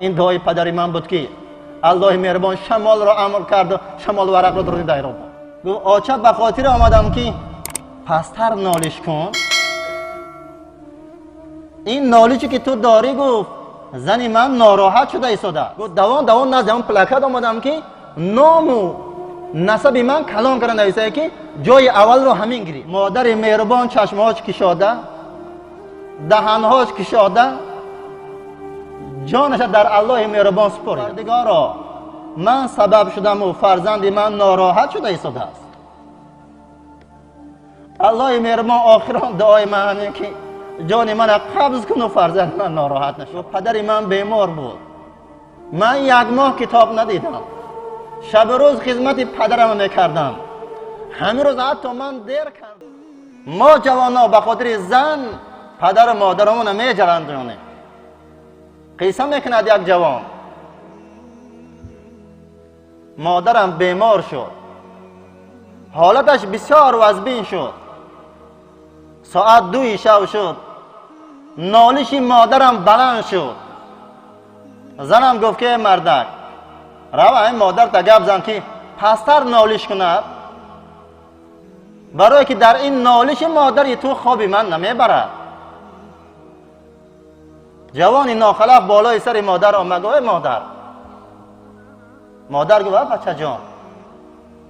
Ин дуои падари ман буд, ки Аллоҳи меҳрубон шамолро амр карду шамол варақро дуруни дайро буд. Гуфт: оча, ба хотире омадам, ки пасттар нолиш кун. Ин нолише ки ту дорӣ, гуфт, зани ман нороҳат шуда истода. Гуфт: давон давон назди ҳамон плакат омадам, ки ному насаби ман калон карда нависае, ки ҷои аввалро ҳамин гирифт. Модари меҳрубон чашмҳош кишода, даҳанҳош кишода, ҷонаша дар Аллоҳи меҳрубон супорид. Парвардигоро, ман сабаб шудаму фарзанди ман нороҳат шуда истодааст. Аллоҳи меҳрубон, охирон дуои ман ҳамин, ки ҷони мана қабз куну фарзанди ман нороҳат нашуд. Падари ман бемор буд, ман як моҳ китоб надидам, шабу рӯз хизмати падарама мекардам. Ҳамин рӯз ҳатто ман дер кардам. Мо ҷавонҳо ба хотири зан падару модарамона меҷарандонем. Қисса мекунад як ҷавон: модарам бемор шуд, ҳолаташ бисёр вазбин шуд. Соат 2-и шав шуд, нолиши модарам баланд шуд. Занам гуфт, ки мардак, рав, ин модарта гап зан, ки пасттар нолиш кунад, барое ки дар ин нолиши модари ту хоби ман намебарад. Ҷавони нохалаф болои сари модар омад, гуфт: эй модар! Модар гуфт: бачаҷон.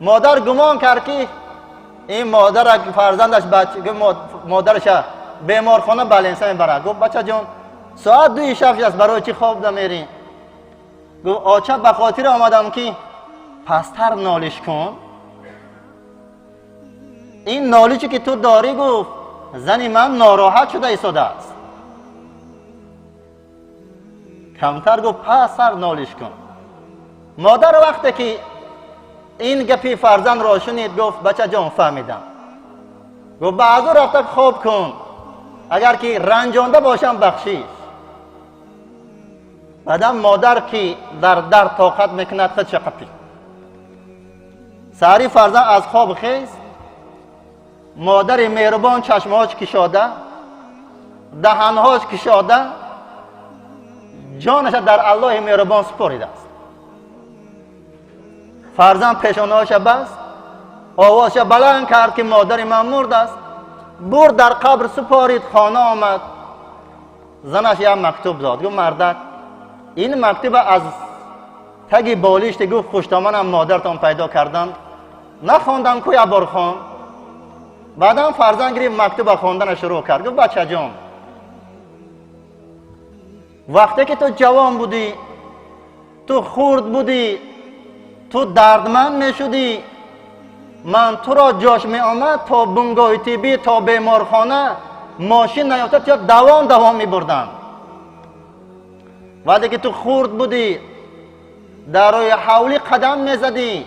Модар гумон кард, ки ин модара фарзандаш модараша беморхона баленса мебарад. Гуфт: бачаҷон, соат 2-и шаб аст, барои чӣ хоб намерӣ? Гуфт: оча, ба хотире омадам, ки пасттар нолиш кун. Ин нолише ки ту дорӣ, гуфт, зани ман нороҳат шуда истодааст. Камтар, гуфт, пасттар нолиш кун. Модар вақте ки ин гапи фарзандро шунид, гуфт: бачаҷон, фаҳмидам. Гуфт: баъзу рафта хоб кун, агар ки ранҷонда бошам, бахшиш. Баъдан модар, ки дар дард тоқат мекунад, худша қапид. Саҳари фарзанд аз хоб хест, модари меҳрубон чашмҳош кишода, даҳанҳош кишода, ҷонаша дар Аллоҳи меҳрубон супоридааст. Фарзанд пешонаҳоша баст, овозша баланд кард, ки модари ман мурдааст. Бурд, дар қабр супорид, хона омад. Занаш як мактуб дод, гуфт: мардак, ин мактуба аз таги болишти, гуфт, хуштоманам модартон пайдо кардам, нахондам ку, як бор хон. Баъдан фарзанд гирифт, мактуба хондана шурӯъ кард. Гуфт: бачаҷон, вақте ки ту ҷавон будӣ, ту хурд будӣ, ту дардманд мешудӣ, ман туро ҷош меомад, то бунгоҳи тиббӣ, то беморхона мошин наёфта, туя давон давон мебурдам. Вақте ки ту хурд будӣ, дар рӯи ҳавлӣ қадам мезадӣ,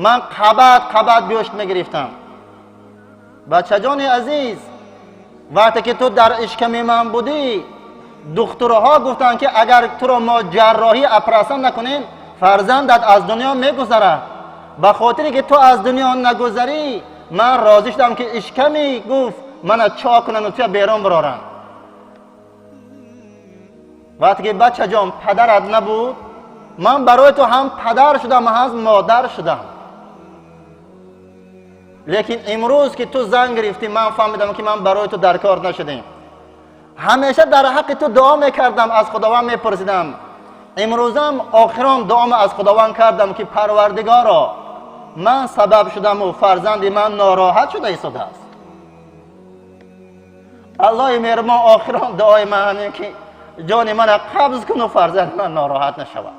ман қабат қабат гӯшт мегирифтам. Бачаҷони азиз, вақте ки ту дар ишками ман будӣ, духтурҳо гуфтанд, ки агар туро мо ҷарроҳӣ оператсия накунем, фарзандат аз дунё мегузарад. Ба хотире ки ту аз дунё нагузарӣ, ман розӣ шудам, ки ишками, гуфт, мана чок кунанд, туя берун бироранд. Вақте ки, бачаҷон, падарат набуд, ман барои ту ҳам падар шудам, ҳам модар шудам. Лекин имрӯз ки ту зан гирифтӣ, ман фаҳмидам, ки ман барои ту дар кор нашудем. Ҳамеша дар ҳаққи ту дуо мекардам, аз Худованд мепурсидам. Имрӯзам охирон дуома аз Худованд кардам, ки Парвардигоро, ман сабаб шудаму фарзанди ман нороҳат шуда истодааст. Аллоҳи меҳрубон, охирон дуои ман ҳамин, ки ҷони мана қабз куну фарзанди ман нороҳат нашавад.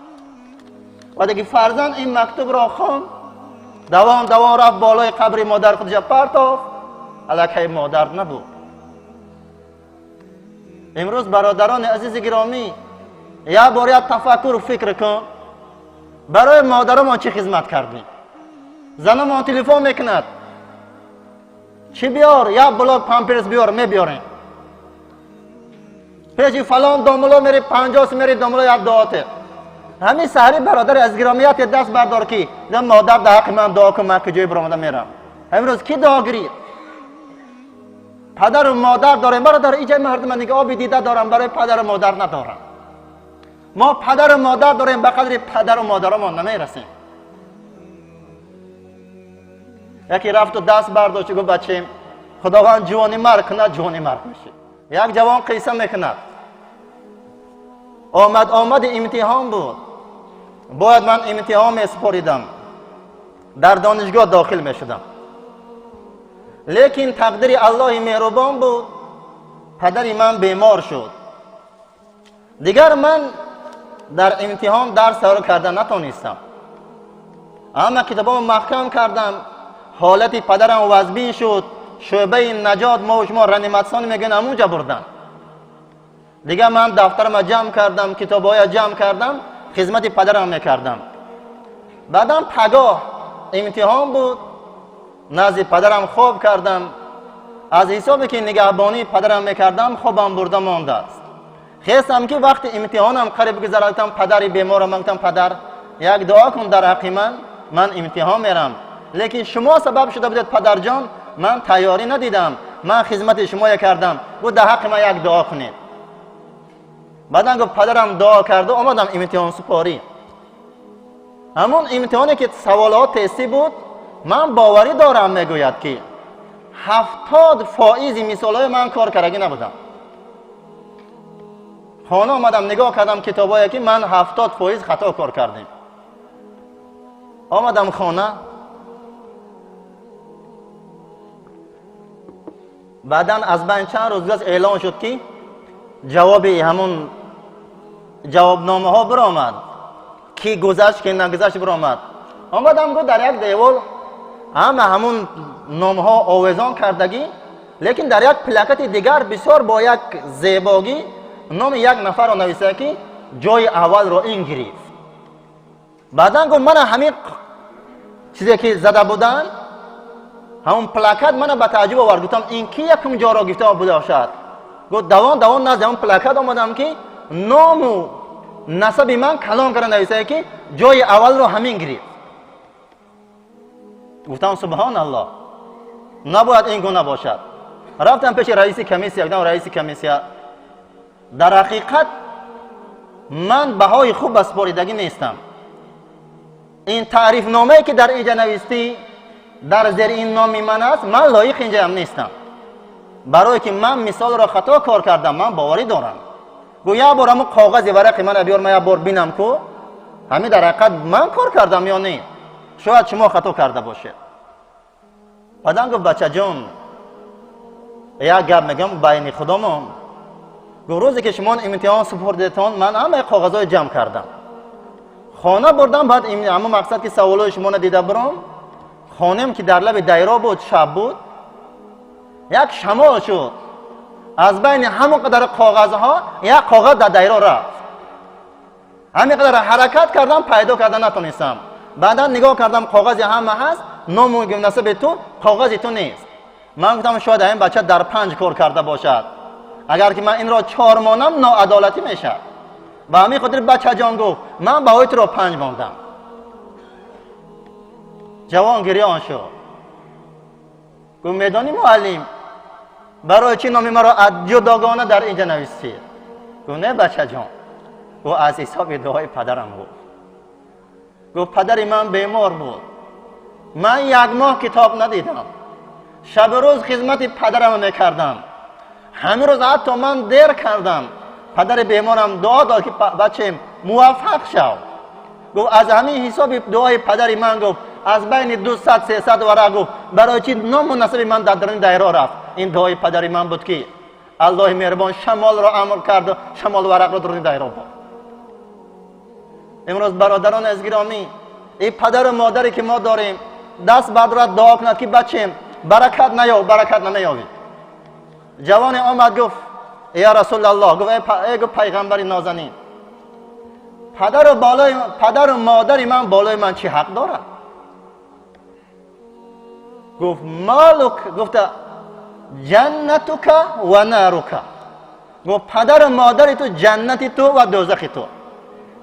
Вақте ки фарзанд ин мактубро хонд, давон давон рафт, болои қабри модар худша партофт, аллакай модар набуд. Имрӯз, бародарони азизи гиромӣ, як бор як тафаккур, фикр кун, барои модарамон чӣ хизмат кардем? Занамон телефон мекунад: чӣ биёр? Як блок памперс биёр, мебиёрем. Пеши фалон домуло мери, 50 мери, домуло як дуоте. Ҳамин саҳари, бародари аз гиромияте, даст бардор, ки модар, дар ҳаққи ман дуо кун, ман куҷои биромада мерам. Имрӯз кӣ дуо гирифт? Падару модар дорем, бародар, иҷа мардума нига оби дида дорам, барои падару модар надорам. Мо падару модар дорем, ба қадри падару модарамон намерасем. Яке рафту даст бардошт, гуфт: бачем, Худованд ҷавони марг кунад, ҷавони марг мешӣ. Як ҷавон қисса мекунад. Омад омади имтиҳон буд. Бояд ман имтиҳон месупоридам. Дар донишгоҳ дохил мешудам. Лекин тақдири Аллоҳи меҳрубон буд. Падари ман бемор шуд. Дигар ман дар имтиҳон дарс тайёр карда натонистам. Аммо китобамро маҳкам кардам. Ҳолати падарам вазбин шуд. Шӯъбаи наҷот мо шумо реаниматсион мегӯянд, ҳамунҷа бурдан. Дигар ман дафтарамро ҷамъ кардам, китобҳоя ҷамъ кардам, хизмати падарам мекардам. Баъдан пагоҳ имтиҳон буд, назди падарам хоб кардам. Аз ҳисобе ки нигаҳбонии падарам мекардам, хобам бурда мондааст. Хестам ки вақти имтиҳонам қариб гузарад, гуфтам падари беморам, ман гуфтам: падар, як дуо кун дар ҳаққи ман, ман имтиҳон мерам. Лекин шумо сабаб шуда будед, падарҷон, ман тайёрӣ надидам, ман хизмати шумоя кардам. Гуфт: дар ҳаққи ман як дуо кунед. Баъдан гуфт: падарам дуо карду омадам имтиҳон супорӣ. Ҳамон имтиҳоне ки саволҳо тестӣ буд, ман боварӣ дорам, мегӯяд, ки 70% мисолҳои ман кор кардагӣ набудам. Хона омадам, нигоҳ кардам китобҳое ки ман 70% хато кор кардем. Омадам хона, баъдан аз байн чанд рӯз гузашт, эълон шуд ки ҷавоби ҳамун ҷавобномаҳо биромад, ки гузашт, ки нагузашт биромад. Омадам, гуфт, дар як девор ҳама ҳамун номҳо овезон кардагӣ, лекин дар як плакати дигар бисёр бо як зебогӣ номи як нафарро нависта ки ҷои аввалро ин гирифт. Баъдан гуфт: мана ҳамин чизе ки зада буданд, ҳамон плакат мана ба тааҷҷуб овард. Гуфтам: ин ки якум ҷоро гирифта бошад? Гуфт: давон давон назди ҳамон плакат омадам ки ному насаби ман калон карда нависае ки ҷои аввалро ҳамин гирифт. Гуфтам: субҳоналлоҳ, набояд ин гуна бошад. Рафтам пеши раиси комиссия, гуфтам: раиси комиссия, дар ҳақиқат ман баҳои хуб ба супоридагӣ нестам. Ин таърифномае ки дар инҷа навистӣ, дар зери ин номи ман аст, ман лоиқ инҷаам нестам, барое ки ман мисолро хато кор кардам, ман боварӣ дорам. Гӯ: як бор ҳамун коғази варақи мана биёр, ман як бор бинам ку ҳамин дар ҳақиқат ман кор кардам ё не, шояд шумо хато карда бошед. Баъдан гуфт: бачаҷон, як гап мегӯям байни худомон. Гуфт: рӯзе ки шумо имтиҳон супурдетон, ман ҳамаи коғазҳои ҷамъ кардам, хона бурдам. Баъд ҳамон мақсад ки саволҳои шуморо дида буром. Хонем ки дар лаби дайро буд, шаб буд, як шамол шуд, аз байни ҳамон қадар коғазҳо як коғаз дар дайро рафт. Ҳамин қадар ҳаракат кардам, пайдо карда натонистам. Баъдан нигоҳ кардам, коғази ҳама ҳаст, ному насаби ту, коғази ту нест. Ман гуфтам: шояд ҳамин бача дар 5 кор карда бошад, агар ки ман инро 4 монам, ноадолатӣ мешавад. Ба ҳамин хотир, бачаҷон, гуфт, ман баҳои туро 5 мондам. Ҷавон гирён шуд, гуфт: медонӣ, муаллим, барои чӣ номи маро ҷудогона дар инҷа навистед? Гуфт: не, бачаҷон. Гуфт: аз ҳисоби дуои падарам. Гуфт: падари ман бемор буд, ман як моҳ китоб надидам, шабу рӯз хизмати падарамро мекардам. Ҳамин рӯз ҳатто ман дер кардам, падари беморам дуо дод ки бачем, муваффақ шав. Гуфт: аз ҳамин ҳисоби дуои падари ман, гуфт, аз байни 200-300 варақ, гуфт, барои чӣ ному насаби ман дар даруни дайро рафт? Ин дуои падари ман буд ки Аллоҳи меҳрубон шамолро амр карду шамол варақро даруни дайро бурд. Имрӯз, бародарони аз гиромӣ, ин падару модаре ки мо дорем, даст бардорад, дуо кунад ки бачем, баракат наёб, баракат намеёбӣ. Ҷавоне омад, гуфт: я Расулаллоҳ, гуфт, эй, гуфт, пайғамбари нозанин, падару модари ман болои ман чӣ ҳақ дорад? Гуфт: малук, гуфта, ҷаннатука ва нарука. Гуфт: падару модари ту ҷаннати ту ва дӯзахи ту.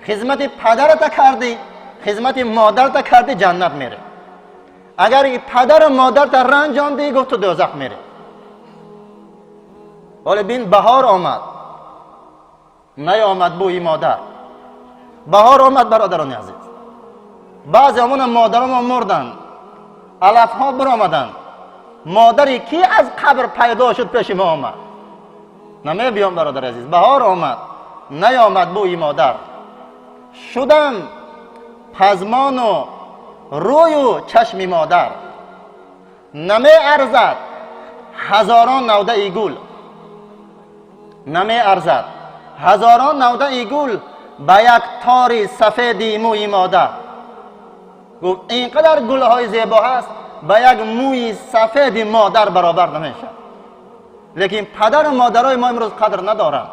Хизмати падарата кардӣ, хизмати модарата кардӣ, ҷаннат мерӣ. Агар падару модарта ранҷондӣ, гуфт, ту дӯзах мерӣ. Ҳоле бин, баҳор омад, наёмад бӯи модар. Баҳор омад, бародарони азиз. Баъзе омона модаромо мурданд, алафҳо биромаданд. Модари ки аз қабр пайдо шуд, пеши мо омад? Намебиём, бародари азиз. Баҳор омад, наёмад бӯи модар. Шудам пазмону рӯю чашми модар. Намеарзад ҳазорон навдаи гул, намеарзад ҳазорон навдаи гул ба як тори сафеди мӯи модар. Гуфт, ин қадар гулҳои зебо ҳаст, ба як мӯи сафеди модар баробар намешавад. Лекин падару модарои мо имрӯз қадр надоранд.